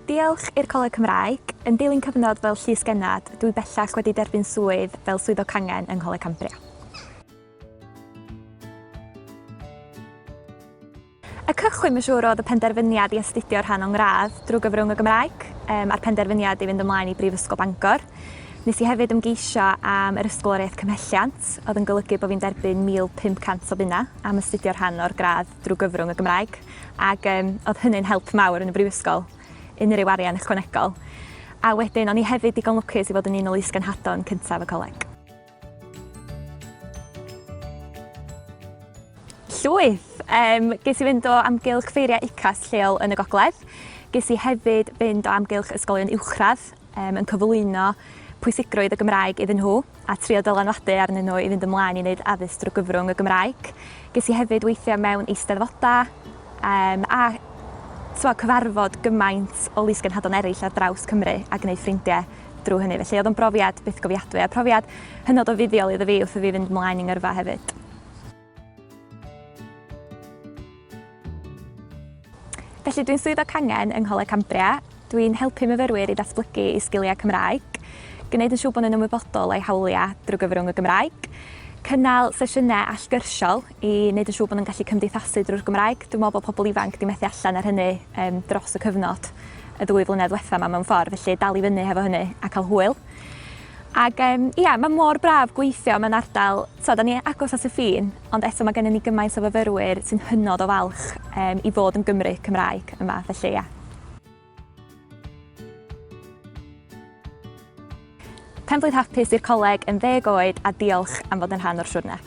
Diolch i'r Coleg Cymraeg, yn dilyn cyfnod fel llys gennad, dwi bellach wedi derbyn swydd fel swyddog cangen yng Ngholeg Cambria. Y cychwyn mae'n siŵr oedd y penderfyniad i astudio rhan o'n ngradd drwy gyfrwng y Gymraeg um, a'r penderfyniad i fynd ymlaen i Brifysgol Bangor. Nes i hefyd ymgeisio am yr ysgoloriaeth cymhelliant, oedd yn golygu bod fi'n derbyn 1,500 o bunna am astudio rhan o'r gradd drwy gyfrwng y Gymraeg, ac um, oedd hynny'n help mawr yn y brifysgol, unrhyw arian ychwanegol. A wedyn, o'n i hefyd digon lwcus i fod yn un o lysgenhadon cyntaf y coleg. Llwyth! Um, ges i fynd o amgylch ffeiriau UCAS lleol yn y gogledd. Ges i hefyd fynd o amgylch ysgolion uwchradd um, yn cyflwyno pwysigrwydd y Gymraeg iddyn nhw a trio dylanwadu arnyn nhw i fynd ymlaen i wneud addysg drwy gyfrwng y Gymraeg. Ges i hefyd weithio mewn eisteddfodau um, a twa, cyfarfod gymaint o lysgenhadon eraill ar draws Cymru a gwneud ffrindiau drwy hynny. Felly oedd o'n brofiad bythgofiadwy a profiad hynod o fuddiol iddo fi wrth i fi fynd mlaen i ngyrfa hefyd. Felly dwi'n swyddog cangen yng Ngholeg Cambria. Dwi'n helpu myfyrwyr i ddatblygu eu sgiliau Cymraeg, gwneud yn siŵr bod nhw'n ymwybodol o'i hawliau drwy gyfrwng y Gymraeg, cynnal sesiynau allgyrsiol i wneud yn siŵr bod nhw'n gallu cymdeithasu drwy'r Gymraeg. Dwi'n meddwl bod pobl ifanc 'di methu allan ar hynny um, dros y cyfnod y ddwy flynedd ddiwetha 'ma mewn ffordd, felly dal i fyny hefo hynny a cael hwyl. Ac um, ia, mae mor braf gweithio mewn ardal, so, da ni agos at y ffin, ond eto mae gennym ni gymaint o fyfyrwyr sy'n hynod o falch um, i fod yn Gymru Cymraeg yma, felly ia. Penblwydd hapus i'r coleg yn ddeg oed a diolch am fod yn rhan o'r siwrne.